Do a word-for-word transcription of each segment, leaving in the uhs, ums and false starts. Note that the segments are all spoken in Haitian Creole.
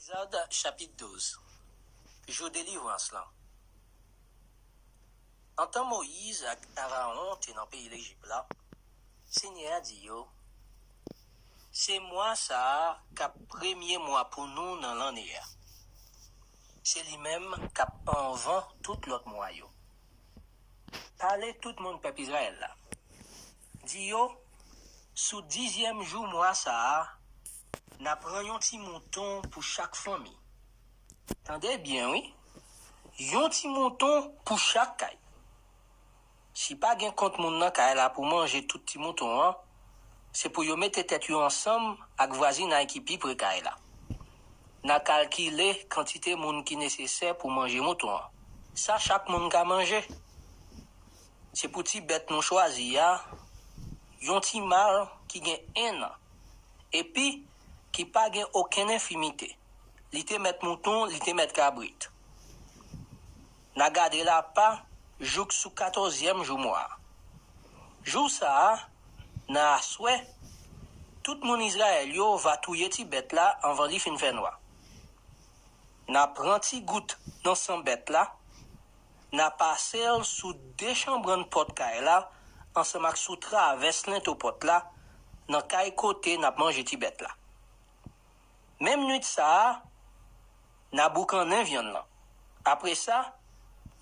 Egzòd chapit douz. Jou delivrans lan. Antan Moyiz ak Arawon te nan peyi Lejip la, Senyè a di yo, se mwa sa a k ap premye mwa pou nou nan lanne a. Se li menm k ap anvan tout lòt mwa yo. Pale tout moun pèp Izrayèl la. Di yo, sou dizyèm jou mwa sa a, n a pran yon ti mouton pou chak fanmi. Tande byen, wi. Yon ti mouton pou chak kay. Si pa gen kont moun nan kay la pou manje tout ti mouton an, se pou yo mete tèt yo ansanm ak vwazinay ki pi pre kay la. N a kalkile kantite moun ki nesesè pou manje mouton an. Sa chak moun ka manje. Se pou ti bèt nou chwazi a, yon ti mal ki gen enn an, epi ki pa gen okenn enfimite. Li te mèt mouton, li te mèt kabrit. N a gade l apa jouk sou katòzyèm jou mwa a. Jou sa a, nan aswè, tout moun Izrayèl yo va touye ti bèt la anvan li fin fè nwa. N a pran ti gout nan san bèt la, n a pase l sou dechanbrann pòt kay la ansanm ak sou travès lento pòt la, nan kay kote n ap manje ti bèt la. Menm nwit sa a, n a boukannen vyann lan. Apre sa,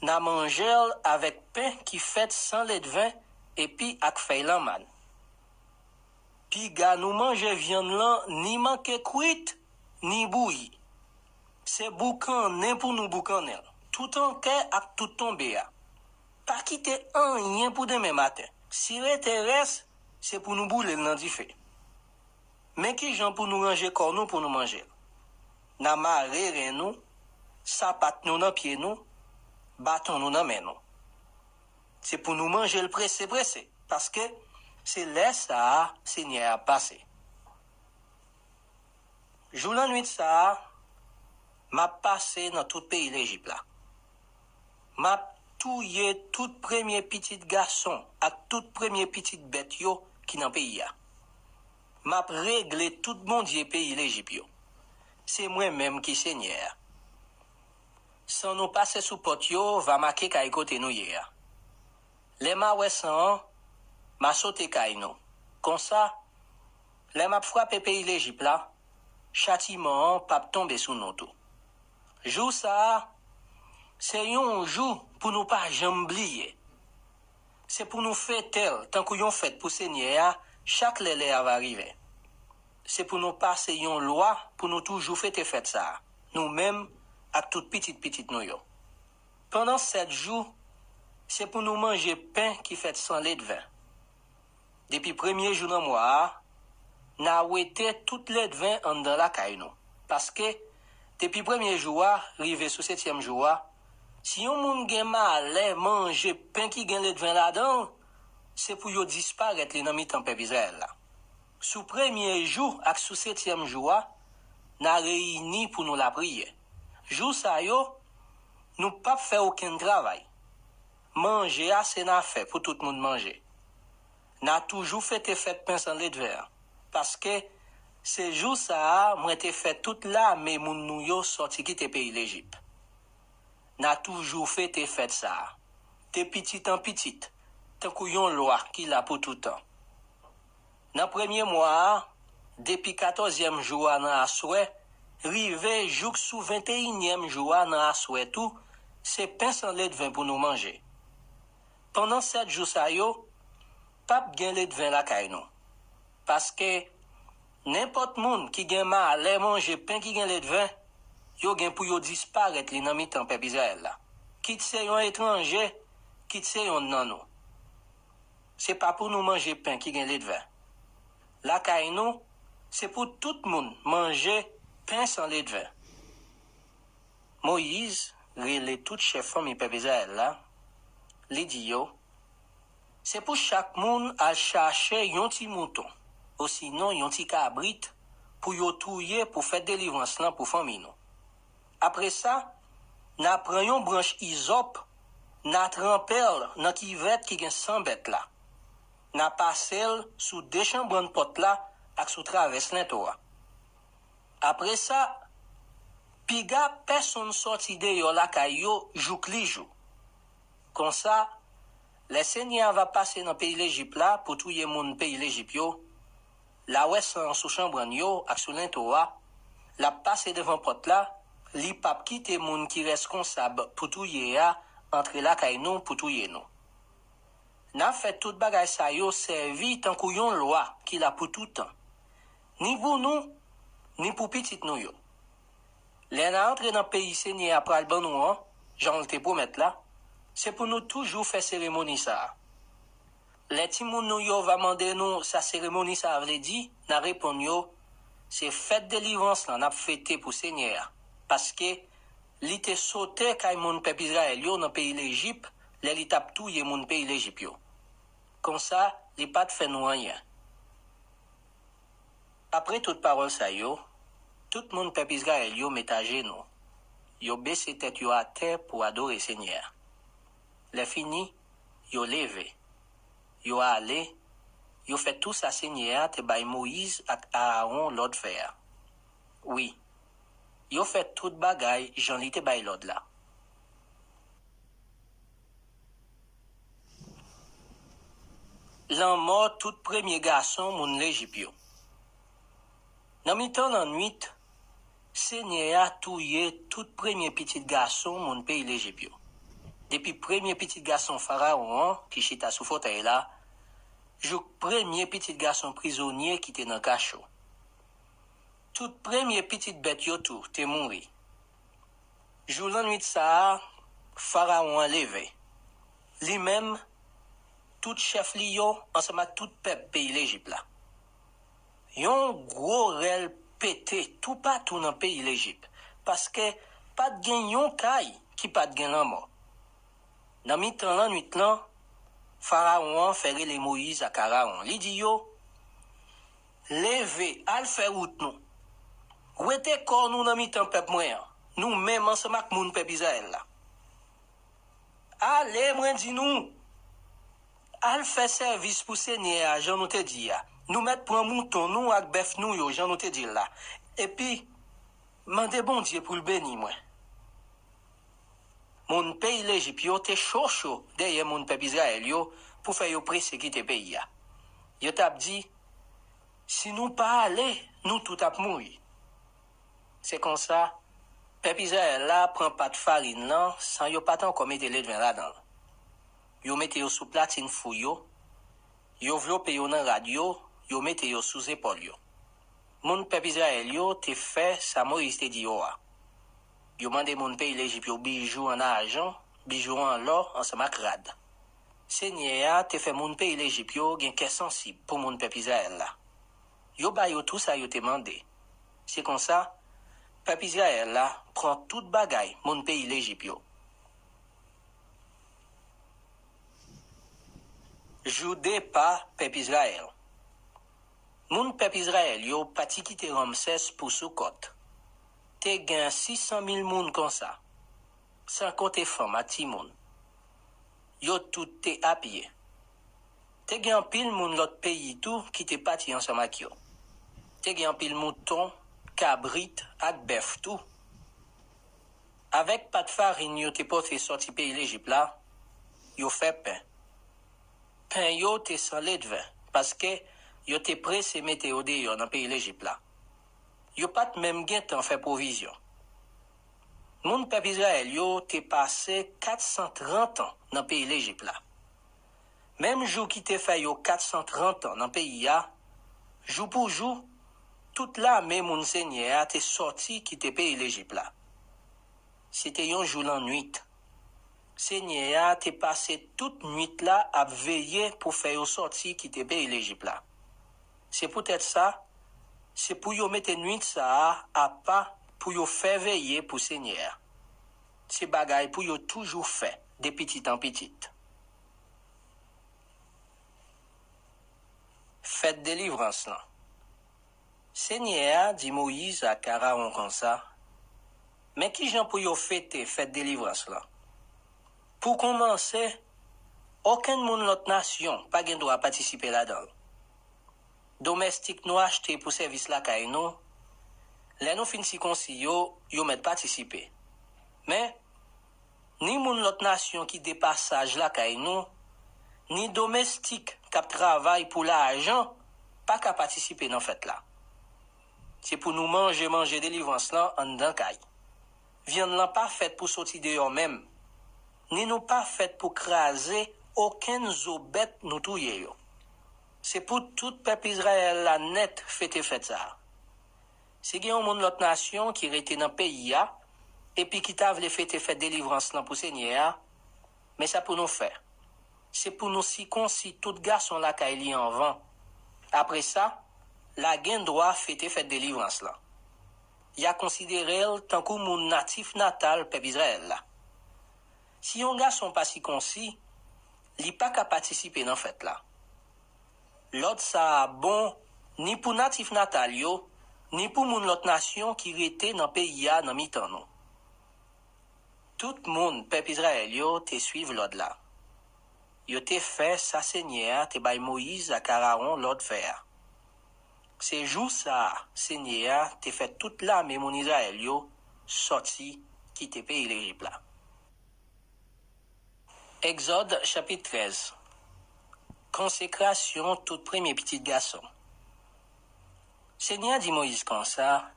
n a manje l avèk pen ki fèt san ledven epi ak fèy lanmann. Piga nou manje vyann lan ni manke kwit, ni bouyi. Se boukannen pou nou boukannen l, tout an kè ak tout tonbe a. Pa kite anyen pou demen maten. Si rete rès, se pou nou boule l nan dife. Men kijan pou nou ranje kò nou pou nou manje l. N a mare ren nou, sapat nou nan pye nou, baton nou nan men nou. Se pou nou manje l prese prese, paske se lè sa a Senyè a ap pase. Jou lannwit sa a, m ap pase nan tout peyi Lejip la. M ap touye tout premye pitit gason ak tout premye pitit bèt yo ki nan peyi a. M ap regle tout bondye peyi Lejip yo. Se mwen menm ki Senyè a. San nou pase sou pòt yo va make kay kote nou ye a. Lè m a wè san an, m a sote kay nou. Konsa, lè m ap frape peyi Lejip la, chatiman an p ap tonbe sou nou tou. Jou sa a, se yon jou pou nou pa janm bliye. Se pou nou fete l tankou yon fèt pou Senyè a chak lè lè a va rive. Se pou nou pase yon lwa pou nou toujou fete fèt sa a, nou menm ak tout pitit pitit nou yo. Pandan sèt jou, se pou nou manje pen ki fèt san ledven. Depi premye jou nan mwa a, n a wete tout ledven anndan lakay nou. Paske, depi premye jou a rive sou setyèm jou a, si yon moun gen malè manje pen ki gen ledven ladan l, se pou yo disparèt li nan mitan pèp Izrayèl la. Sou premye jou ak sou setyèm jou a, n a reyini pou nou lapriyè. Jou sa yo, nou p ap fè okenn travay. Manje a se n a fè pou tout moun manje. N a toujou fete fèt pen san ledven an, paske se jou sa a mwen te fè tout lame moun nou yo sòti kite peyi Lejip. N a toujou fete fèt sa a, de pitit an pitit, tankou yon lwa ki la pou toutan. Nan premye mwa a, depi katòzyèm jou a nan aswè, rive jouk sou venteyinyèm jou a nan aswè tou, se pen san ledven pou nou manje. Pandan sèt jou sa yo, p ap gen ledven lakay nou. Paske, nenpòt moun ki gen malè manje pen ki gen ledven, yo gen pou yo disparèt li nan mitan pèp Izrayèl la. Kit se yon etranje, kit se yonn nan nou. Se pa pou nou manje pen ki gen ledven. Lakay nou, se pou tout moun manje pen san ledven. Moyiz rele tout chèf fanmi pèp Izrayèl la, li di yo, se pou chak moun al chache yon ti mouton, osinon yon ti kabrit, pou yo touye pou fèt delivrans lan pou fanmi nou. Apre sa, n a pran yon branch izòp, n a tranpe l nan kivèt ki gen san bèt la. N a pase l sou dechanbrann pòt la ak sou travès lento a. Apre sa, piga pèsonn sòti deyò lakay yo jouk li jou. Konsa, lè Senyè a va pase nan peyi Lejip la pou touye moun peyi Lejip yo, l a wè san an sou chanbrann yo ak sou lento a, l ap pase devan pòt la, li p ap kite moun ki rèskonsab pou touye a antre lakay nou pou touye nou. N a fè tout bagay sa yo sèvi tankou yon lwa ki la pou toutan, ni pou nou, ni pou pitit nou yo. Lè n a antre nan peyi Senyè a pral ban nou an, jan l te pwomèt la, se pou nou toujou fè seremoni sa a. Lè timoun nou yo va mande nou sa seremoni sa a vle di, n a reponn yo, se fèt delivrans lan n ap fete pou Senyè a, paske li te sote kay moun pèp Izrayèl yo nan peyi Lejip lè li t ap touye moun peyi Lejip yo. Konsa, li pa t fè nou anyen. Apre tout pawòl sa yo, tout moun pèp Izrayèl yo met ajenou. Yo bese tèt yo atè pou adore Senyè a. Lèfini, yo leve. Yo ale, yo fè tou sa Senyè a te bay Moyiz ak Arawon lòd fè a. Wi, yo fè tout bagay jan li te bay lòd la. Lanmò tout premye gason moun Lejip yo. Nan mitan lannwit, Senyè a touye tout premye pitit gason moun peyi Lejip yo. Depi premye pitit gason Farawon an ki chita sou fotèy la, jouk premye pitit gason prizonye ki te nan kacho. Tout premye pitit bèt yo tou te mouri. Jou lannwit sa a, Farawon an leve. Li menm, tout chèf li yo, ansanm ak tout pèp peyi Lejip la. Yon gwo rèl pete toupatou nan peyi Lejip, paske pa t gen yon kay ki pa t gen lanmò. Nan mitan lannwit lan, Farawon an fè rele Moyiz ak Arawon. Li di yo, leve, al fè wout nou. Wete kò nou nan mitan pèp mwen an, nou menm ansanm ak moun pèp Izrayèl la. Ale, mwen di nou, al fè sèvis pou Senyè a jan nou te di a. Nou mèt pran mouton nou ak bèf nou yo jan nou te di l la. Epi, mande Bondye pou l beni mwen. Moun peyi Lejip yo te cho cho dèyè moun pèp Izrayèl yo pou fè yo prese kite peyi a. Yo t ap di, si nou pa ale, nou tout ap mouri. Se konsa, pèp Izrayèl la pran pat farin lan san yo pa t ankò mete ledven ladan l. Yo mete yo sou platin fou yo, yo vlope yo nan rad yo, yo mete yo sou zepòl yo. Moun pèp Izrayèl yo te fè sa Moyiz te di yo a. Yo mande moun peyi Lejip yo bijou an ajan, bijou an lò ansanm ak rad. Senyè a te fè moun peyi Lejip yo gen kè sansib pou moun pèp Izrayèl la. Yo ba yo tou sa yo te mande. Se konsa, pèp Izrayèl la pran tout bagay moun peyi Lejip yo. Jou depa pèp Izrayèl. Moun pèp Izrayèl yo pati kite Ramsès pou Soukòt. Te gen sis san mil moun konsa, san konte fanm ak timoun. Yo tout te apye. Te gen anpil moun lòt peyi tou ki te pati ansanm ak yo. Te gen anpil mouton, kabrit ak bèf tou. Avèk pat farin yo te pote sòti peyi Lejip la, yo fè pen. Pen yo te san ledven, paske yo te prese mete yo deyò nan peyi Lejip la. Yo pa t menm gen tan fè pwovizyon. Moun pèp Izrayèl yo te pase kat san trant an nan peyi Lejip la. Menm jou ki te fè yo kat san trant an nan peyi a, jou pou jou, tout lame moun Senyè a te sòti kite peyi Lejip la. Se te yon jou lannwit. Senyè a te pase tout nwit la ap veye pou fè yo sòti kite peyi Lejip la. Se poutèt sa, se pou yo mete nwit sa a apa pou yo fè veye pou Senyè a. Se bagay pou yo toujou fè de pitit an pitit. Fèt delivrans lan. Senyè a di Moyiz ak Arawon konsa, men kijan pou yo fete fèt delivrans lan. Pou kòmanse, okenn moun lòt nasyon pa gen dwa patisipe ladan l. Domèstik nou achte pou sèvis lakay nou, Lè nou fin sikonsi yo, yo mèt patisipe. Men, ni moun lòt nasyon ki de pasaj lakay nou, ni domestik k ap travay pou lajan pa ka patisipe nan fèt la. Se pou nou manje manje delivrans lan anndan kay. Vyann lan pa fèt pou soti deyò menm, ni nou pa fèt pou kraze okenn zo bèt nou touye yo. Se pou tout pèp Izrayèl la nèt fete fèt sa a. Si gen yon moun lòt nasyon ki rete nan peyi a, epi ki ta vle fete fèt delivrans lan pou Senyè a, men sa pou nou fè. Se pou nou sikonsi tout gason lakay li anvan. Apre sa, l a gen dwa fete fèt delivrans lan. Y a konsidere l tankou moun natif natal pèp Izrayèl la. Si yon gason pa sikonsi, li pa ka patisipe nan fèt la. Lòd sa a bon ni pou natif natal yo, ni pou moun lòt nasyon ki rete nan peyi a nan mitan nou. Tout moun pèp Izrayèl yo te suiv lòd la. Yo te fè sa Senyè a te bay Moyiz ak Arawon lòd fè a. Se jou sa a Senyè a te fè tout lame moun Izrayèl yo sòti kite peyi Lejip la. Egzòd chapit trèz. Konsekrasyon tout premye pitit gason. Senyè a di Moyiz konsa,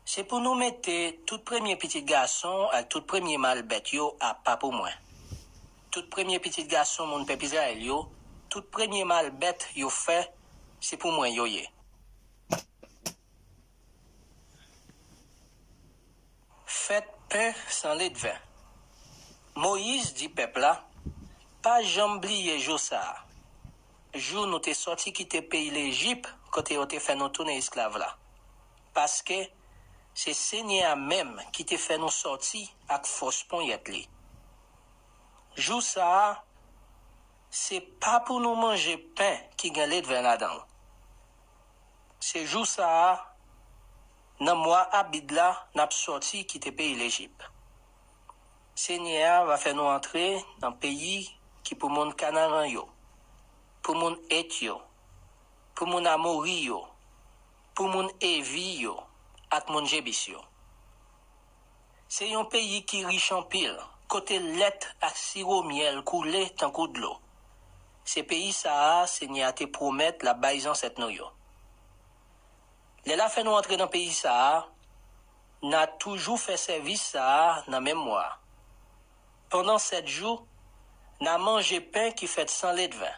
se pou nou mete tout premye pitit gason ak tout premye mal bèt yo apa pou mwen. Tout premye pitit gason moun pèp Izrayèl yo, tout premye mal bèt yo fè, se pou mwen yo ye. Fèt pen san ledven. Moyiz di pèp la, pa janm bliye jou sa a, jou nou te sòti kite peyi Lejip kote yo te fè nou tounen esklav la. Paske se Senyè a menm ki te fè nou sòti ak fòs ponyèt li. Jou sa a, se pa pou nou manje pen ki gen ledven ladan l. Se jou sa a, nan mwa Abib la, n ap sòti kite peyi Lejip. Senyè a va fè nou antre nan peyi ki pou moun Kanaran yo, pou moun Et yo, pou moun Amori yo, pou moun Evi yo, ak moun Jebis yo. Se yon peyi ki rich anpil, kote lèt ak siwo myèl koule tankou dlo. Se peyi sa a Senyè a te pwomèt l ap bay zansèt nou yo. Lè l a fè nou antre nan peyi sa a, n a toujou fè sèvis sa a nan menm mwa a. Pandan sèt jou, n a manje pen ki fèt san ledven.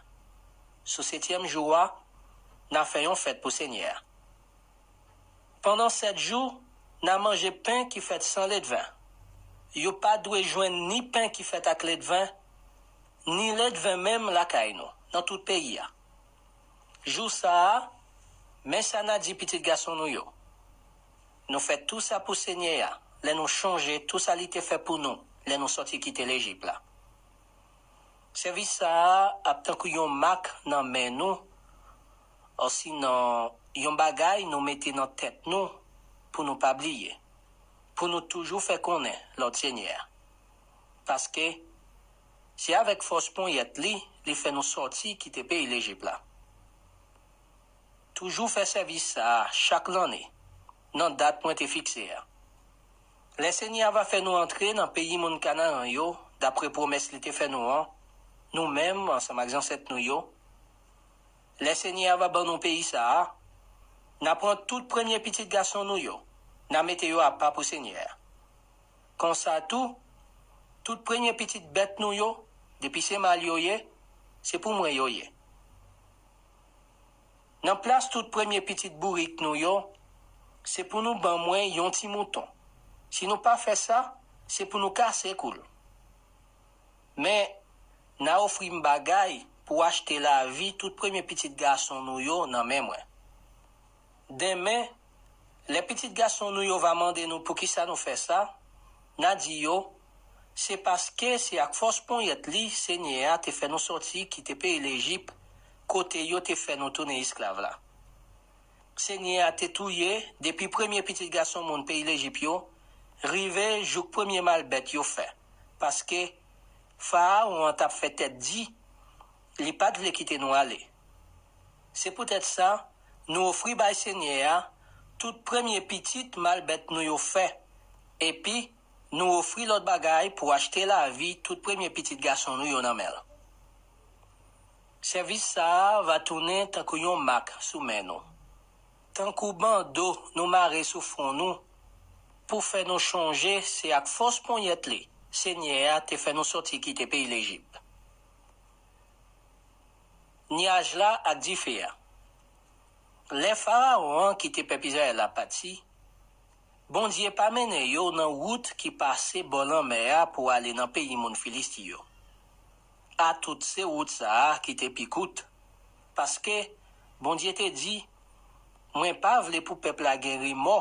Sou setyèm jou a, n a fè yon fèt pou Senyè a. Pandan sèt jou, n a manje pen ki fèt san ledven. Yo pa dwe jwenn ni pen ki fèt ak ledven, ni ledven menm lakay nou, nan tout peyi a. Jou sa a, men sa n a di pitit gason nou yo. Nou fè tou sa pou Senyè a, lè nou chonje tou sa li te fè pou nou, lè nou sòti kite Lejip la. Sèvis sa a ap tankou yon mak nan men nou, osinon yon bagay nou mete nan tèt nou pou nou pa bliye, pou nou toujou fè konnen lòd Senyè a. Paske se avèk fòs ponyèt li, li fè nou sòti kite peyi Lejip la. Toujou fè sèvis sa a chak lanne, nan dat mwen te fikse a. Lè Senyè a va fè nou antre nan peyi moun Kanaran yo, dapre pwomès li te fè nou an, nou menm, ansanm ak zansèt nou yo, lè Senyè a va ban nou peyi sa a, n a pran tout premye pitit gason nou yo, n a mete yo apa pou Senyè a. Konsa tou, tout premye pitit bèt nou yo, depi se mal yo ye, se pou mwen yo ye. Nan plas tout premye pitit bourik nou yo, se pou nou ban mwen yon ti mouton. Si nou pa fè sa, se pou nou kase kou l. Men, n a ofri m bagay pou achte lavi tout premye pitit gason nou yo nan men mwen. Denmen, lè pitit gason nou yo va mande nou poukisa nou fè sa, n a di yo, se paske se ak fòs ponyèt li Senyè a te fè nou sòti kite peyi Lejip, kote yo te fè nou tounen esklav la. Senyè a te touye depi premye pitit gason moun peyi Lejip yo, rive jouk premye mal bèt yo fè, paske Farawon an t ap fè tèt di, li pa t vle kite nou ale. Se poutèt sa, nou ofri bay Senyè a Tout premye pitit mal bèt nou yo fè, epi nou ofri lòt bagay pou achte lavi tout premye pitit gason nou yo nan men l. Sèvis sa a va tounen tankou yon mak sou men nou, tankou bando nou mare sou fwon nou, pou fè nou chonje se ak fòs ponyèt li Senyè a te fè nou sòti kite peyi Lejip. Nyaj la ak dife a. Lè Farawon an kite pèp Izrayèl la pati, Bondye pa mennen yo nan wout ki pase bò lanmè a pou ale nan peyi moun Filisti yo. A tout se wout sa a ki te pi kout, paske Bondye te di, Mwen pa vle pou pèp la gen remò,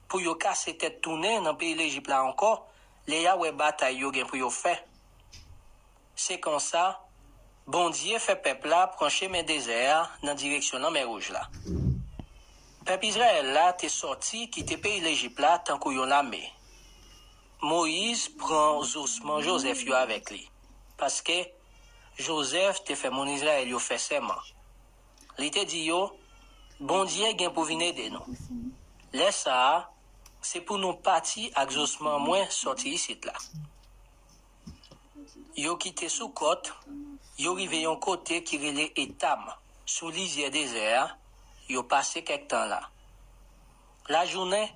pou yo kase tèt tounen nan peyi Lejip la ankò, lè y a wè batay yo gen pou yo fè. Se konsa, Bondye fè pèp la pran chemen dezè a nan direksyon Lanmè Wouj la. Pèp Izrayèl la te sòti kite peyi Lejip la tankou yon lame. Moyiz pran zosman Jozèf yo avèk li, paske Jozèf te fè moun Izrayèl yo fè sèman. Li te di yo, Bondye gen pou vin ede nou. Lè sa a, se pou nou pati ak zosman mwen sòti isit la. Yo kite Soukòt, yo rive yon kote ki rele Etam, sou lizyè dezè a, yo pase kèk tan la. Lajounen,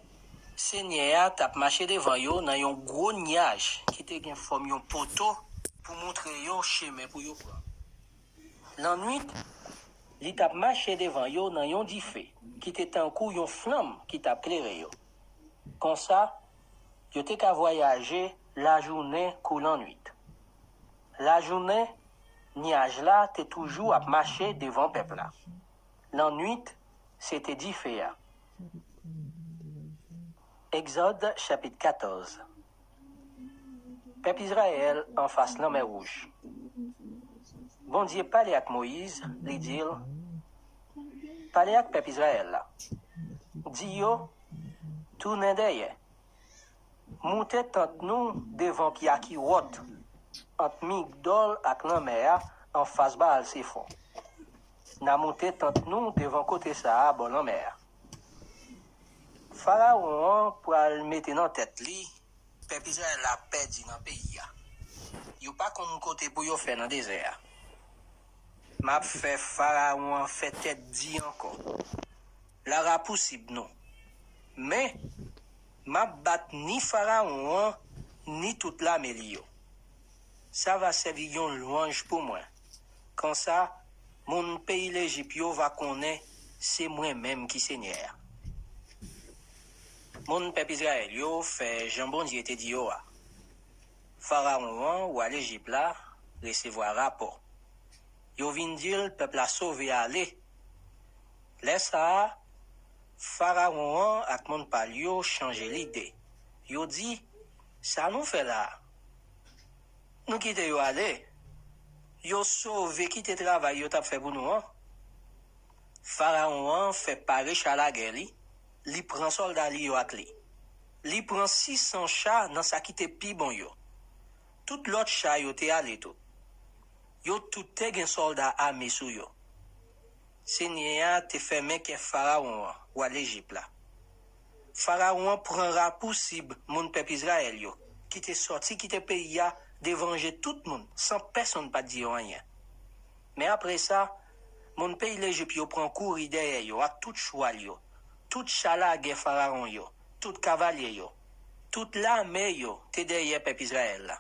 Senyè a t ap mache devan yo nan yon gwo nyaj ki te gen fòm yon poto pou montre yo chemen pou yo pran. Lannwit, li t ap mache devan yo nan yon dife ki te tankou yon flanm ki t ap klere yo. Konsa, yo te ka vwayaje lajounen kou lannwit. Lajounen, nyaj la te toujou ap mache devan pèp la. Lannwit, se te dife a. Egzòd, chapit katòz. Pèp Izrayèl anfas Lanmè Wouj. Bondye pale ak Moyiz, li di l, Pale ak pèp Izrayèl la. Di yo, Tounen dèyè. Moute tant nou devan Pyakiròt, ant Migdòl ak lanmè a, anfas Baal-Sefon. N a moute tant nou devan kote sa a bò lanmè a. Farawon an pral mete nan tèt li pèp Izrayèl la pèdi nan peyi a. Yo pa konn kote pou yo fè nan dezè a. M ap fè Farawon an fè tèt di ankò. L a rapousib nou. Men, m ap bat ni Farawon an, ni tout lame li yo. Sa va sèvi yon lwanj pou mwen. Konsa, moun peyi Lejip yo va konnen se mwen menm ki Senyè a. Moun pèp Izrayèl yo fè jan Bondye te di yo a. Farawon an, wa Lejip la, resevwa rapò. Yo vin di l pèp la sove ale. Lè sa a, Farawon an ak moun pa l yo chanje lide. Yo di, Sa nou fè la a? Nou kite yo ale. Yo sove kite travay yo t ap fè pou nou an. Farawon an fè pare cha lagè li, li pran sòlda li yo ak li. Li pran sisan cha nan sa ki te pi bon yo. Tout lòt cha yo te ale tou. Yo tout te gen sòlda ame sou yo. Senyè a te fèmen kè Farawon an, wa Lejip la. Farawon an pran rapousib moun pèp Izrayèl yo, ki te sòti kite peyi a devan je tout moun, san pèsonn pa t di yo anyen. Men apre sa, moun peyi Lejip yo pran kouri dèyè yo ak tout chwal yo, tout cha lagè Farawon yo, tout kavalye yo, tout lame yo te dèyè pèp Izrayèl la.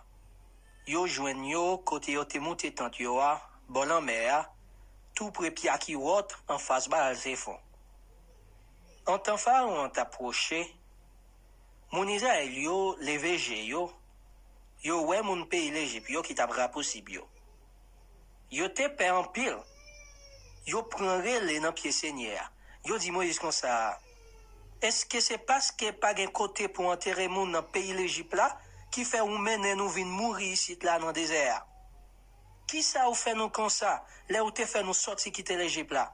Yo jwenn yo kote yo te moute tant yo a, bò lanmè a, toupre Pyakiròt, anfas Baal-Sefon. Antan Farawon an t ap pwoche, moun Izrayèl yo leve je yo, yo wè moun peyi Lejip yo ki t ap rapousib yo. Yo te pè anpil. Yo pran rele nan pye Senyè a. Yo di Moyiz konsa, Èske se paske pa gen kote pou antere moun nan peyi Lejip la ki fè ou mennen nou vin mouri isit la nan dezè a? Kisa ou fè nou konsa lè ou te fè nou sòti kite Lejip la?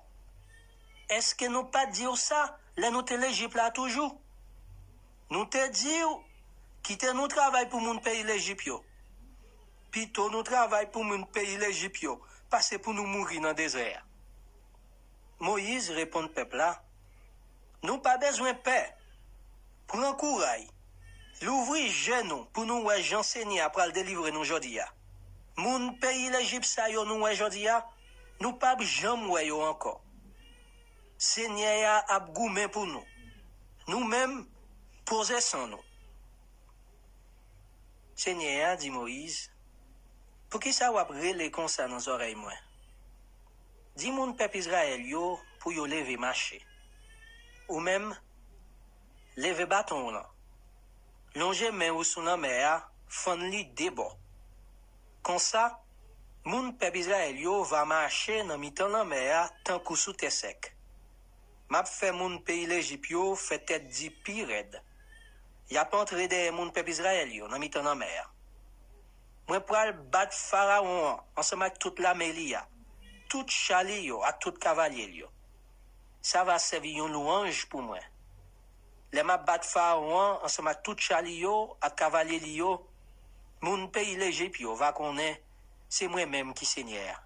Èske nou pa t di w sa lè nou te Lejip la toujou? Nou te di w, Kite nou travay pou moun peyi Lejip yo. Pito nou travay pou moun peyi Lejip yo pase pou nou mouri nan dezè a. Moyiz reponn pèp la, Nou pa bezwen pè. Pran kouray. Louvri je nou pou nou wè jan Senyè a pral delivre nou jodi a. Moun peyi Lejip sa yo nou wè jodi a, nou p ap janm wè yo ankò. Senyè a ap goumen pou nou. Nou menm, poze san nou. Senyè a di Moyiz, "Poukisa w ap rele konsa nan zòrèy mwen? Di moun pèp Izrayèl yo pou yo leve mache. Ou menm, leve baton w lan. Lonje men ou sou lanmè a, fann li de bò. Konsa, moun pèp Izrayèl yo va mache nan mitan lanmè a tankou sou tè sèk. M ap fè moun peyi Lejip yo fè tèt di pi rèd. Y ap antre dèyè moun pèp Izrayèl yo nan mitan lanmè a. Mwen pral bat Farawon an ansanm ak tout lame li a, tout cha li yo ak tout kavalye l yo. Sa va sèvi yon lwanj pou mwen. Lè m ap bat Farawon an ansanm ak tout cha li yo ak kavalye li yo, moun peyi Lejip yo va konnen se mwen menm ki Senyè a."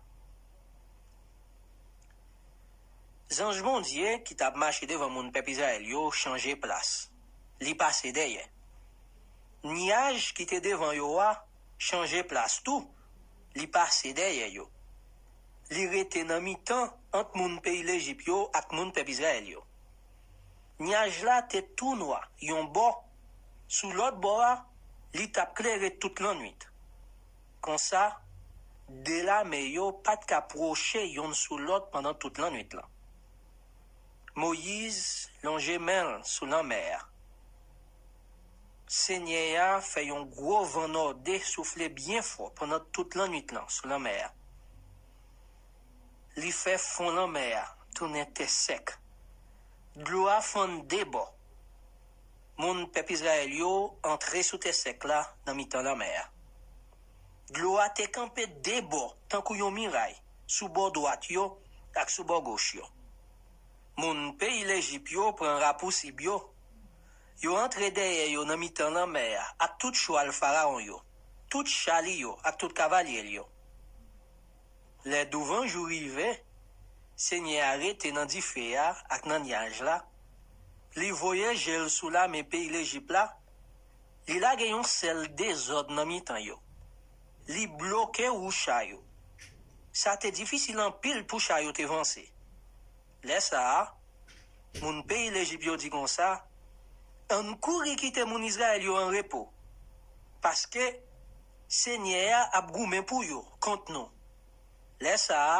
Zanj Bondye ki t ap mache devan moun pèp Izrayèl yo chanje plas. Li pase dèyè. Nyaj ki te devan yo a chanje plas tou. Li pase dèyè yo. Li rete nan mitan ant moun peyi Lejip yo ak moun pèp Izrayèl yo. Nyaj la te tou nwa yon bò. Sou lòt bò a, li t ap klere tout lannwit. Konsa, de lame yo pa t ka pwoche yonn sou lòt pandan tout lannwit lan. Moyiz lonje men l sou lanmè a. Senyè a fè yon gwo van nòde soufle byen fò pandan tout lannwit lan sou lanmè a. Li fè fon lanmè a tounen tè sèk. Dlo a fann de bò. Moun pèp Izrayèl yo antre sou tè sèk la nan mitan lanmè a. Dlo a te kanpe de bò tankou yon miray sou bò dwat yo ak sou bò goch yo. Moun peyi Lejip yo pran rapousib yo. Yo antre dèyè yo nan mitan lanmè a ak tout chwal Farawon yo, tout cha li yo ak tout kavalye l yo. Lè douvanjou rive, Senyè a rete nan dife a ak nan nyaj la. Li voye je l sou lame peyi Lejip la. Li lage yon sèl dezòd nan mitan yo. Li bloke wou cha yo. Sa te difisil anpil pou cha yo te vanse. Lè sa a, moun peyi Lejip yo di konsa, "Ann kouri kite moun Izrayèl yo an repo, paske Senyè a ap goumen pou yo kont nou." Lè sa a,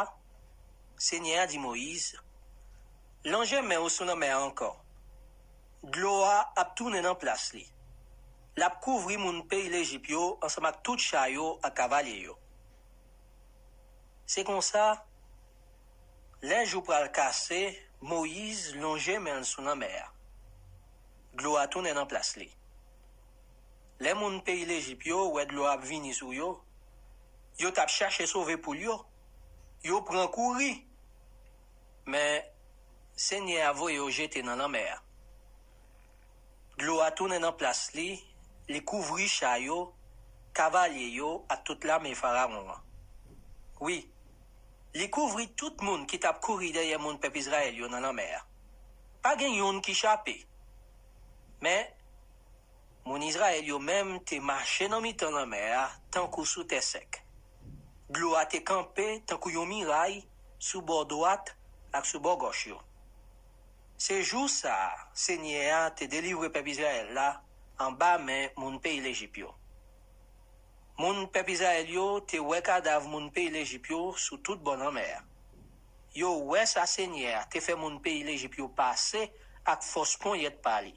Senyè a di Moyiz, "Lonje men w sou lanmè a ankò. Dlo a ap tounen nan plas li. L ap kouvri moun peyi Lejip yo ansanm ak tout cha yo ak kavalye yo." Se konsa, lè jou pral kase, Moyiz lonje men l sou lanmè a. Dlo a tounen nan plas li. Lè moun peyi Lejip yo wè dlo a ap vini sou yo, yo t ap chache sove poul yo. Yo pran kouri. Men, Senyè a voye yo jete nan lanmè a. Dlo a tounen nan plas li, li kouvri cha yo, kavalye yo ak tout lame Farawon an. Wi, li kouvri tout moun ki t ap kouri dèyè moun pèp Izrayèl yo nan lanmè a. Pa gen youn ki chape. Men, moun Izrayèl yo menm te mache nan mitan lanmè a tankou sou tè sèk. Dlo a te kanpe tankou yon miray sou bò dwat ak sou bò gòch yo. Se jou sa a, Senyè a te delivre pèp Izrayèl la anba men moun peyi Lejip yo. Moun pèp Izrayèl yo te wè kadav moun peyi Lejip yo sou tout bò lanmè a. Yo wè sa Senyè a te fè moun peyi Lejip yo pase ak fòs ponyèt pa li.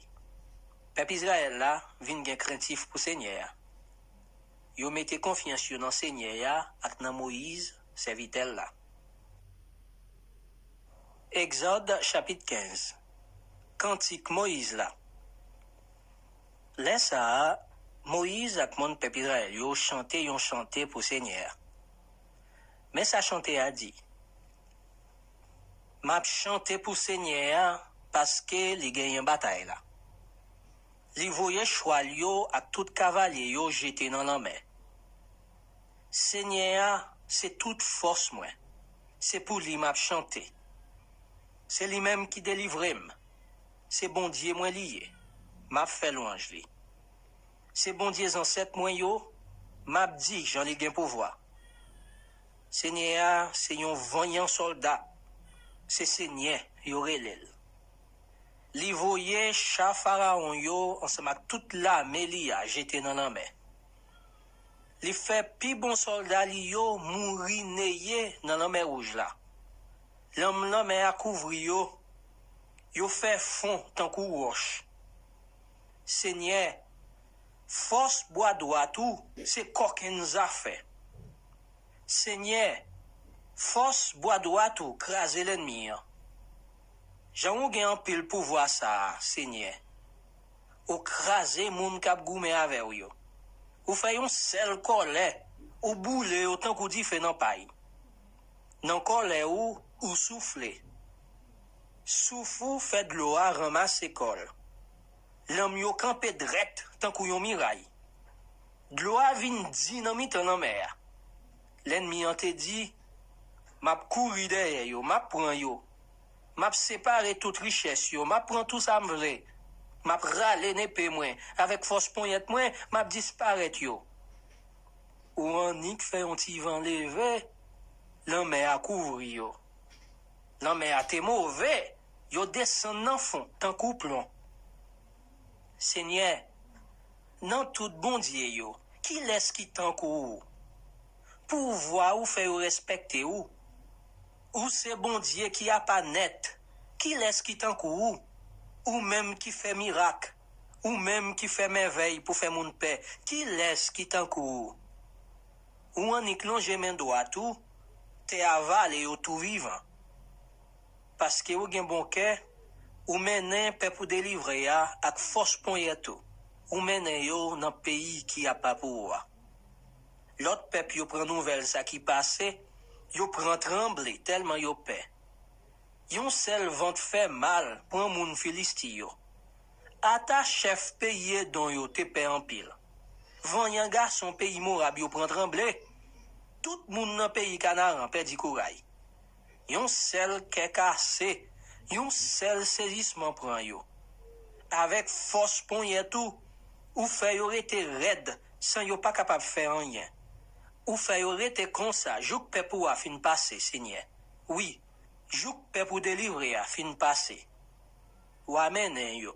Pèp Izrayèl la vin gen krentif pou Senyè a. Yo mete konfyans yo nan Senyè a ak nan Moyiz, sèvitè l la. Egzòd, chapit kenz. Kantik Moyiz la. Lè sa a, Moyiz ak moun pèp Izrayèl yo chante yon chante pou Senyè a. Men sa chante a di, "M ap chante pou Senyè a, paske li genyen batay la. Li voye chwal yo ak tout kavalye yo jete nan lanmè. Senyè a se tout fòs mwen. Se pou li m ap chante. Se li menm ki delivre m. Se Bondye mwen li ye, m ap fè lwanj li. Se Bondye zansèt mwen yo, m ap di jan li gen pouvwa. Senyè a se yon vanyan sòlda, se Senyè yo rele l. Li voye cha Farawon yo ansanm ak tout lame li a jete nan lanmè. Li fè pi bon sòlda li yo mouri neye nan Lanmè Wouj la. Lanm lanmè a kouvri yo, yo fè fon tankou wòch. Senyè, fòs bwa dwat ou se kòkenn zafè. Senyè, fòs bwa dwat ou kraze lènmi an. Jan ou gen anpil pouvwa sa a, Senyè. Ou kraze moun k ap goumen avè w yo. Ou fè yon sèl kòlè, ou boule yo tankou dife nan pay. Nan kòlè ou, ou soufle. Souf ou fè dlo a ranmase kò l. Lanm yo kanpe drèt tankou yon miray. Dlo a vin di nan mitan lanmè a. Lènmi an te di, m ap kouri dèyè yo, m ap pran yo. M ap separe tout richès yo, m ap pran tou sa m vle. M ap rale nepe mwen, avèk fòs ponyèt mwen, m ap disparèt yo. Ou annik fè yon ti van leve, lanmè a kouvri yo. Lanmè a te move, yo desann nan fon tankou plon. Senyè, nan tout bondye yo, kilès ki tankou ou? Pouvwa ou fè yo respekte ou. Ou se Bondye ki apa nèt. Kilès ki tankou ou? Ou menm ki fè mirak, ou menm ki fè mèvèy pou fè moun pè, kilès ki tankou ou? Ou annik lonje men dwat ou, tè a vale yo tou vivan. Paske ou gen bon kè, ou mennen pèp ou delivre a ak fòs ponyèt ou. Ou mennen yo nan peyi ki apa pou ou a. Lòt pèp yo pran nouvèl sa ki pase, yo pran tranble tèlman yo pè. Yon sèl vant fè mal pran moun Filisti yo. Ata chèf peyi Edon yo te pè anpil. Vanyan gason peyi Mowab yo pran tranble. Tout moun nan peyi Kanaran pèdi kouray. Yon sèl kè kase, yon sèl sezisman pran yo. Avèk fòs ponyèt ou, ou fè yo rete rèd san yo pa kapab fè anyen. Ou fè yo rete konsa jouk pèp ou a fin pase, Senyè. Wi, jouk pèp ou delivre a fin pase. W a mennen yo.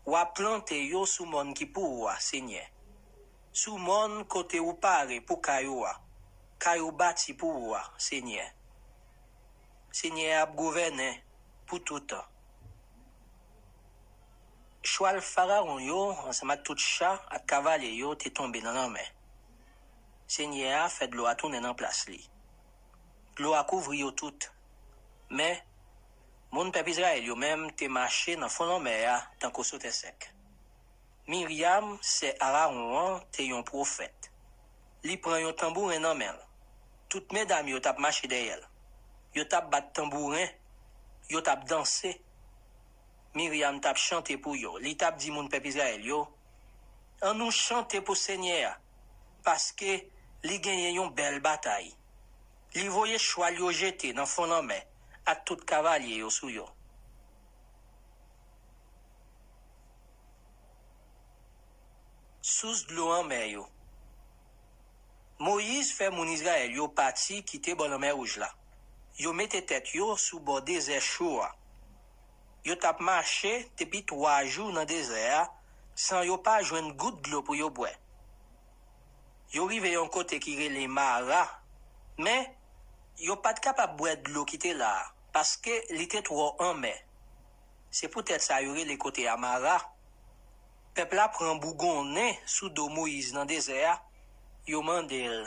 W a plante yo sou mòn ki pou ou a, Senyè. Sou mòn kote ou pare pou kay ou a, kay ou bati pou ou a, Senyè. Senyè a ap gouvènen pou toutan. Chwal Farawon yo, ansanm ak tout cha ak kavalye yo, te tonbe nan lanmè. Senyè a fè dlo a tounen nan plas li. Dlo a kouvri yo tout. Men, moun pèp Izrayèl yo menm te mache nan fon lanmè a tankou sou tè sèk. Miryam, sè Arawon an, te yon pwofèt. Li pran yon tanbouren nan men l. Tout medam yo t ap mache dèyè l. Yo t ap bat tanbouren, yo t ap danse. Miryam t ap chante pou yo. Li t ap di moun pèp Izrayèl yo, ann nou chante pou Senyè a, paske li genyen yon bèl batay. Li voye chwal yo jete nan fon lanmè ak tout kavalye yo sou yo. Sous dlo anmè yo. Moyiz fè moun Izrayèl yo pati kite bò lanmè wouj la. Yo mete tèt yo sou bò dezè cho a. Yo t ap mache depi twa jou nan dezè a san yo pa jwenn gout dlo pou yo bwè. Yo rive yon kote ki rele Mara, men yo pa t kapab bwè dlo ki te la a, paske li te twò anmè. Se poutèt sa yo rele kote a Mara. Pèp la pran bougonnen sou do Moyiz nan dezè a, yo mande l,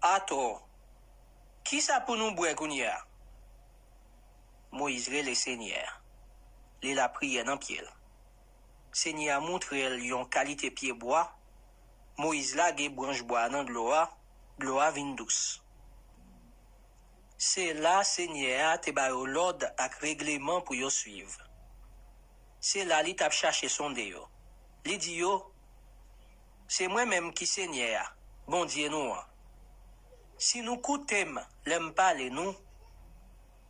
atò, kisa pou nou bwè kounye a? Moyiz rele Senyè a. Li lapriyè nan pye l. Senyè a montre l yon kalite pyebwa. Moyiz lage branch bwa a nan dlo a, dlo a vin dous. Se la Senyè a te ba yo lòd ak regleman pou yo suiv. Se la li t ap chache sonde yo. Li di yo, se mwen menm ki Senyè a, Bondye nou an. Si nou koute m lè m pale nou,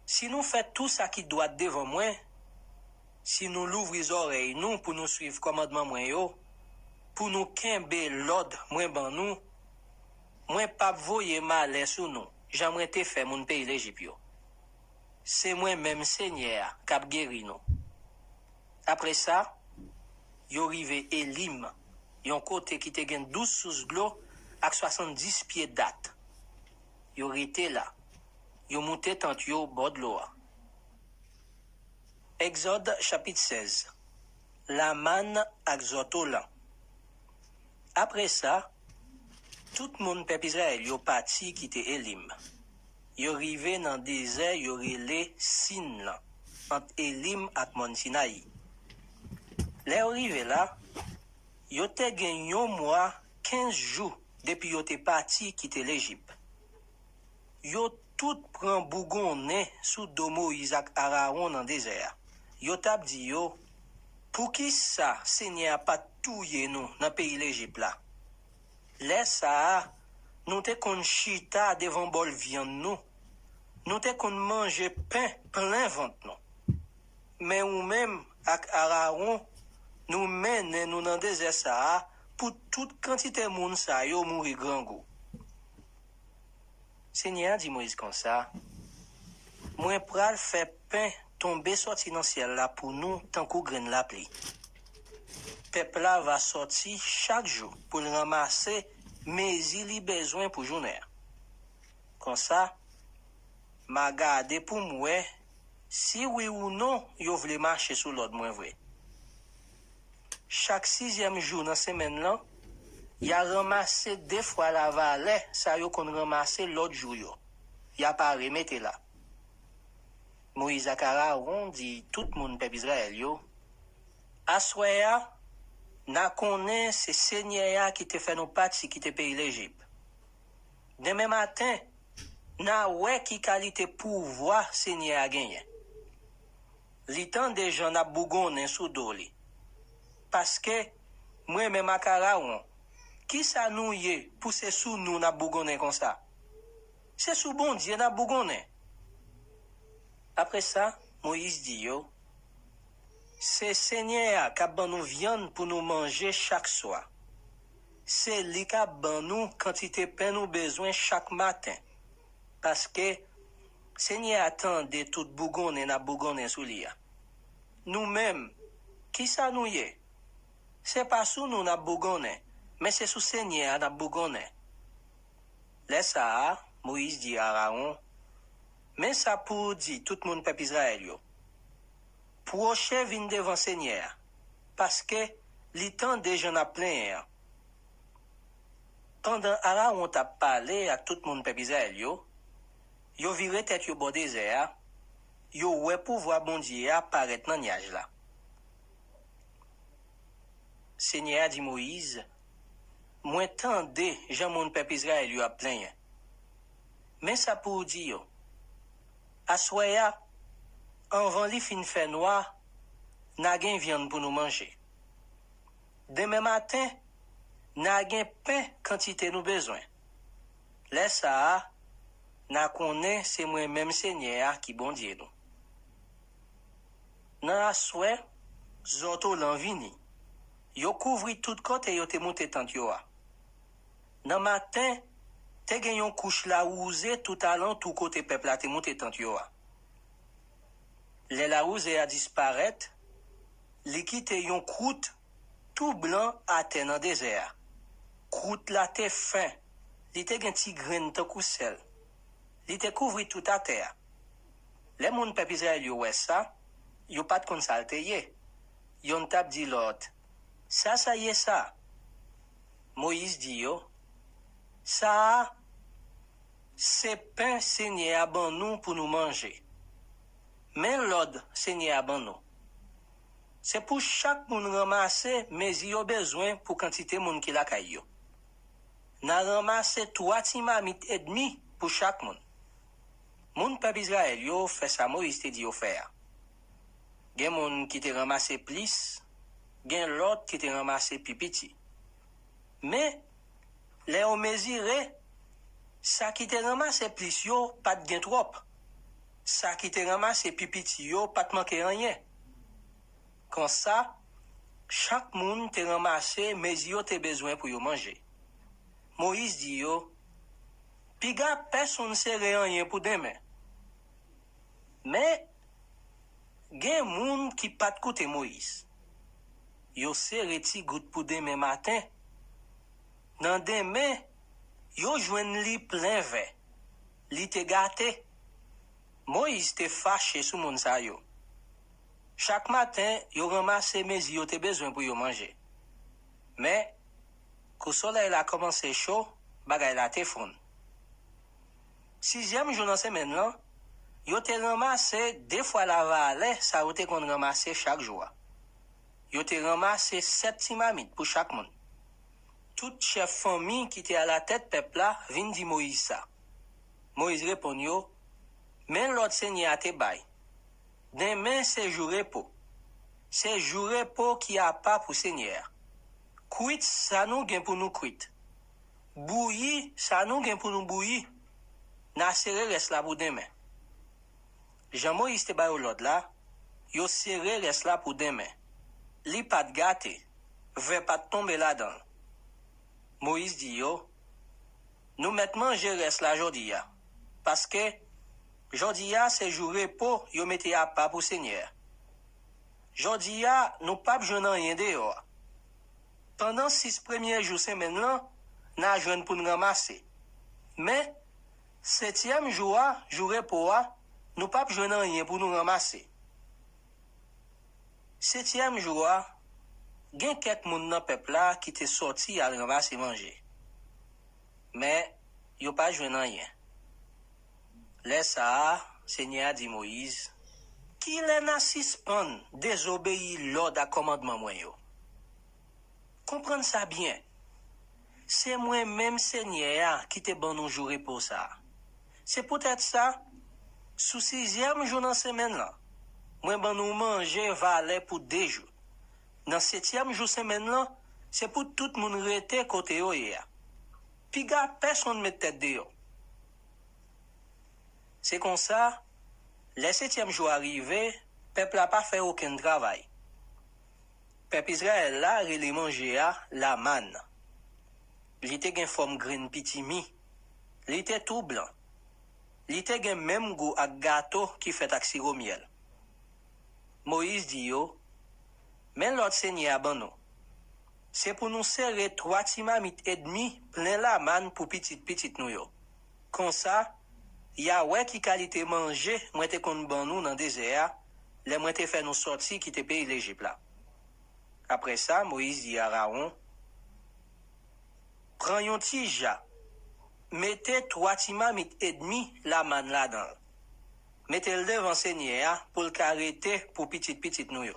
si nou fè tou sa ki dwat devan mwen, Si nou louvri zòrèy nou pou nou suiv kòmandman mwen yo, pou nou kenbe lòd mwen ban nou, mwen p ap voye malè sou nou, jan mwen te fè moun peyi Lejip yo. Se mwen menm Senyè a k ap geri nou. Apre sa, yo rive Elim, yon kote ki te gen douz sous dlo ak swasanndis pye dat. Yo rete la. Yo moute tant yo bò dlo a. Egzòd chapit sèz. Lamann ak zòtolan. Apre sa, tout moun pèp Izrayèl yo pati kite Elim. Yo rive nan dezè yo rele Sin lan, ant Elim ak Mòn Sinayi. Lè yo rive la, yo te gen yon mwa kenz jou depi yo te pati kite Lejip. Yo tout pran bougonnen sou do Moyiz ak Arawon nan dezè a. Yo t ap di yo, "Poukisa Senyè a pa t touye nou nan peyi Lejip la? Lè sa a, nou te konn chita devan bòl vyann nou. Nou te konn manje pen plen vant nou. Men ou menm ak Arawon, nou mennen nou nan dezè sa a pou tout kantite moun sa yo mouri grangou." Senyè a di Moyiz konsa, "Mwen pral fè pen tonbe sòti nan syèl la pou nou tankou grenn lapli. Pèp la va sòti chak jou pou l ranmase mezi li bezwen pou jounen an. Konsa, m a gade pou m wè si wi ou non yo vle mache sou lòd mwen vre. Chak sizyèm jou nan semèn lan, y a ranmase de fwa lavalè sa yo konn ranmase lòt jou yo. Y a pa remete la." Moyiz ak Arawon di tout moun pèp Izrayèl yo, "Aswè a, n a konnen se Senyè a ki te fè nou pati kite peyi Lejip. Demen maten, n a wè ki kalite pouvwa Senyè a genyen. Li tande jan n ap bougonnen sou do li. Paske, mwen menm ak Arawon, kisa nou ye pou se sou nou n ap bougonnen konsa? Se sou Bondye n ap bougonnen." Apre sa, Moyiz di yo, "Se Senyè a k ap ban nou vyann pou nou manje chak swa. Se li k ap ban nou kantite pen nou bezwen chak maten. Paske, Senyè a tande tout bougonnen n ap bougonnen sou li a. Nou menm, kisa nou ye? Se pa sou nou n ap bougonnen, men se sou Senyè a n ap bougonnen." Lè sa a, Moyiz di Arawon, "Men sa pou w di tout moun pèp Izrayèl yo, 'Pwoche vin devan Senyè a, paske li tande jan n ap plenyen an.'" Pandan Arawon t ap pale ak tout moun pèp Izrayèl yo, yo vire tèt yo bò dezè a, yo wè pouvwa Bondye a parèt nan nyaj la. Senyè a di Moyiz, "Mwen tande jan moun pèp Izrayèl yo ap plenyen. Men sa pou w di yo, 'Aswè a, anvan li fin fè nwa, n a gen vyann pou nou manje. Demen maten, n a gen pen kantite nou bezwen. Lè sa a, n a konnen se mwen menm Senyè a ki Bondye nou.'" Nan aswè, zòtolan vini. Yo kouvri tout kote yo te moute tant yo a. Nan maten, te gen yon kouch lawouze tout alantou kote pèp la te moute tant yo a. Lè lawouze a disparèt, li kite yon kwout tou blan atè nan dezè a. Kwout la te fen, li te gen ti grenn tankou sèl. Li te kouvri tout atè a. Lè moun pèp Izrayèl yo wè sa, yo pa t konn sa l te ye. Yonn t ap di lòt, "Sa sa ye sa?" Moyiz di yo, "Sa a, se pen Senyè a ban nou pou nou manje. Men lòd Senyè a ban nou. Se pou chak moun ranmase mezi yo bezwen pou kantite moun ki lakay yo. N a ranmase twa ti mamit edmi pou chak moun." Moun pèp Izrayèl yo fè sa Moyiz te di yo fè a. Gen moun ki te ranmase plis, gen lòt ki te ranmase pi piti. Men, lè yo mezire, sa ki te ranmase plis yo pa t gen twòp. Sa ki te ranmase pi piti yo pa t manke anyen. Konsa, chak moun te ranmase mezi yo te bezwen pou yo manje. Moyiz di yo, "Piga pèsonn sere anyen pou demen." Men, gen moun ki pa t koute Moyiz. Yo sere ti gout pou demen maten. Nan demen, yo jwenn li plen vè. Li te gate. Moyiz te fache sou moun sa yo. Chak maten, yo ranmase mezi yo te bezwen pou yo manje. Men, kou solèy la kòmanse cho, bagay la te fonn. Sizyèm jou nan semèn lan, yo te ranmase de fwa lavalè sa yo te konn ranmase chak jou a. Yo te ranmase sèt ti mamit pou chak moun. Tout chèf fanmi ki te alatèt pèp la vin di Moyiz sa. Moyiz reponn yo, "Men lòd Senyè a te bay. Demen se jou repo. Se jou repo ki apa pou Senyè a. Kwit sa nou gen pou nou kwit. Bouyi sa nou gen pou nou bouyi. N a sere rès la pou demen." Jan Moyiz te ba yo lòd la, yo sere rès la pou demen. Li pa t gate, vè pa t tonbe ladan l. Moyiz di yo, "Nou mèt manje rès la jodi a, paske jodi a se jou repo yo mete apa pou Senyè a. Jodi a, nou p ap jwenn anyen deyò a. Pandan sis premye jou semèn lan, n a jwenn pou n ranmase. Men, setyèm jou a, jou repo a, nou p ap jwenn anyen pou nou ranmase." Setyèm jou a, gen kèk moun nan pèp la ki te sòti al ranmase manje. Men, yo pa jwenn anyen. Lè sa a, Senyè a di Moyiz, "Kilè n a sispann dezobeyi lòd ak kòmandman mwen yo? Konprann sa byen. Se mwen menm Senyè a ki te ban nou jou repo sa a. Se poutèt sa, sou sizyèm jou nan semèn lan, mwen ban nou manje valè pou de jou. Nan setyèm jou semèn lan, se pou tout moun rete kote yo ye a. Piga pèsonn met tèt deyò." Se konsa, lè setyèm jou a rive, pèp la pa fè okenn travay. Pèp Izrayèl la rele manje a lamann. Li te gen fòm grenn pitimi. Li te tou blan. Li te gen menm gou ak gato ki fèt ak siwo myèl. Moyiz di yo, "Men lòd Senyè a ban nou. Se pou nou sere twa ti mamit edmi plen lamann pou pitit pitit nou yo. Konsa, y a wè ki kalite manje mwen te konn ban nou nan dezè a, lè mwen te fè nou sòti kite peyi Lejip la." Apre sa, Moyiz di Arawon, "Pran yon ti ja, mete twa ti mamit edmi lamann ladan l. Mete l devan Senyè a pou l ka rete pou pitit pitit nou yo."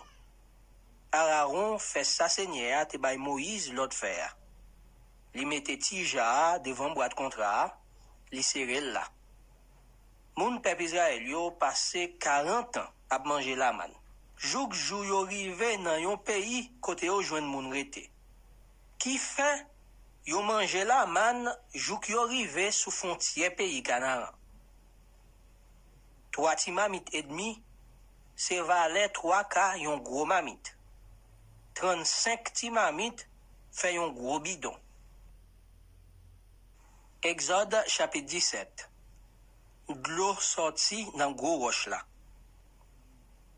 Arawon fè sa Senyè a te bay Moyiz lòd fè a. Li mete ti ja a devan bwat kontra a, li sere l la. Moun pèp Izrayèl yo pase karant an ap manje lamann, jouk jou yo rive nan yon peyi kote yo jwenn moun rete. Kifè, yo manje lamann jouk yo rive sou fwontyè peyi Kanaran. Twa ti mamit edmi, se valè twa ka yon gwo mamit. Trannsenk ti mamit fè yon gwo bidon. Egzòd chapit disèt. Dlo sòti nan gwo wòch la.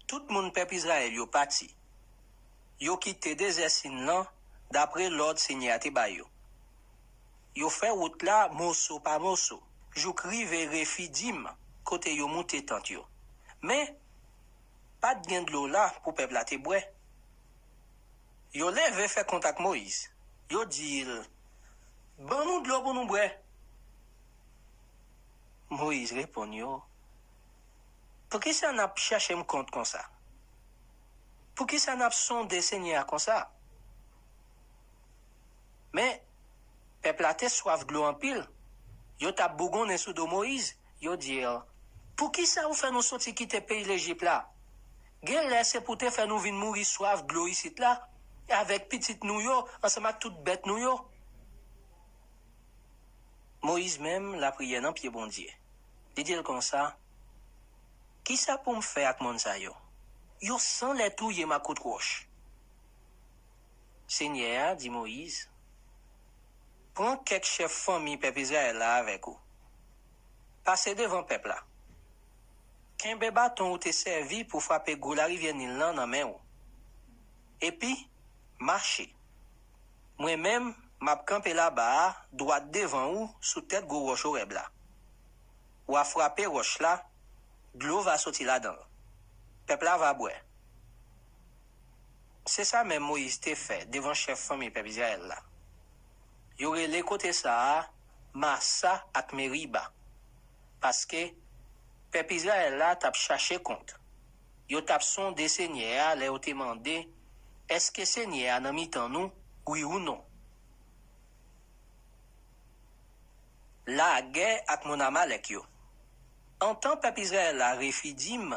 Tout moun pèp Izrayèl yo pati. Yo kite dezè Sin lan, dapre lòd Senyè a te ba yo. Yo fè wout la moso pa moso, jouk rive Refidim, kote yo moute tant yo. Men, pa t gen dlo la pou pèp la te bwè. Yo leve fè kont ak Moyiz. Yo di l, "Ban nou dlo pou nou bwè." Moyiz reponn yo, "Poukisa n ap chèche m kont konsa? Poukisa n ap sonde Senyè a konsa?" Men, pèp la te swaf dlo anpil. Yo t ap bougonnen sou do Moyiz. Yo di l, "Poukisa ou fè nou soti kite peyi Lejip la? Genlè se pou te fè nou vin mouri swaf dlo isit la, avèk pitit nou yo, ansanm ak tout bèt nou yo." Moyiz menm, lapriyè nan pye Bondye. Li di l konsa, "Kisa pou m fè ak moun sa yo? Yo sanlè touye m ak kout wòch. Senyè a di Moyiz, pran kèk chèf fanmi pèp Izrayèl la avèk ou. Pase devan pèp la. Kenbe baton ou te sèvi pou frape gwo larivyè Nil lan nan men ou. Epi, mache. Mwen menm, m ap kanpe laba a dwat devan ou sou tèt gwo wòch Orèb la. W a frape wòch la, dlo va soti ladan l. Pèp la va bwè. Se sa menm Moyiz te fè devan chèf fanmi pèp Izrayèl la. Yo rele kote sa a Masa ak Meriba, paske pèp Izrayèl la t ap chache kont. Yo t ap sonde Senyè a lè yo te mande, èske Senyè a nan mitan nou, wi ou non? Lagè ak moun Amalèk yo. Antan pèp Izrayèl la Refidim,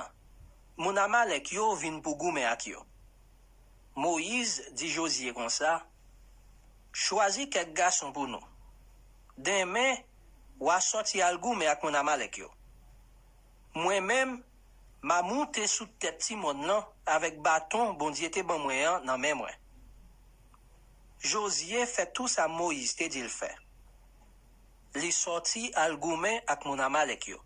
moun Amalèk yo vin pou goumen ak yo. Moyiz di Jozye konsa, chwazi kèk gason pou nou. Denmen, w a sòti al goumen ak moun Amalèk yo. Mwen menm, m a moute sou tèt ti mòn lan avèk baton Bondye te ban mwen an nan men mwen. Jozye fè tou sa Moyiz te di l fè. Li sòti al goumen ak moun Amalèk yo.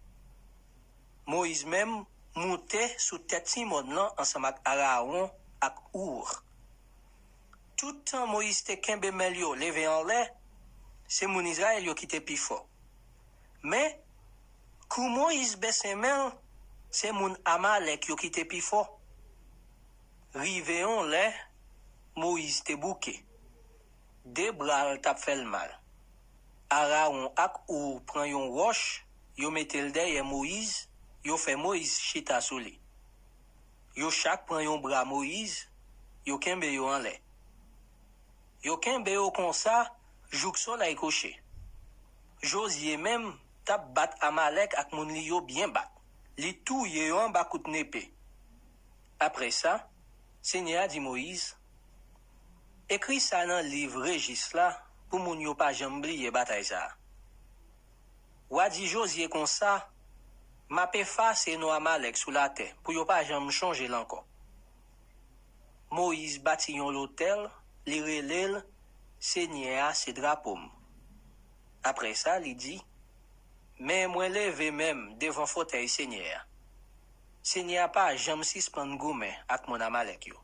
Moyiz menm moute sou tèt ti mòn lan ansanm ak Arawon ak Our. Tout tan Moyiz te kenbe men l yo leve anlè, se moun Izrayèl yo ki te pi fò. Men, kou Moyiz bese men l, se moun Amalèk yo ki te pi fò. Rive yon lè, Moyiz te bouke. De bra l t ap fè l mal. Arawon ak Our pran yon wòch, yo mete l dèyè Moyiz, yo fè Moyiz chita sou li. Yo chak pran yon bra Moyiz, yo kenbe yo anlè. Yo kenbe yo konsa jouk solèy kouche. Jozye menm t ap bat Amalèk ak moun li yo byen bat. Li touye yo anba kout nepe. Apre sa, Senyè a di Moyiz, ekri sa nan liv rejis la pou moun yo pa janm bliye batay sa a. W a di Jozye konsa, m ap efase non Amalèk sou latè pou yo pa janm chonje l ankò. Moyiz bati yon lotèl, li rele l Senyè a se drapo m. Apre sa, li di, men mwen leve men m devan fotèy Senyè a. Senyè a pa janm sispann goumen ak moun Amalèk yo.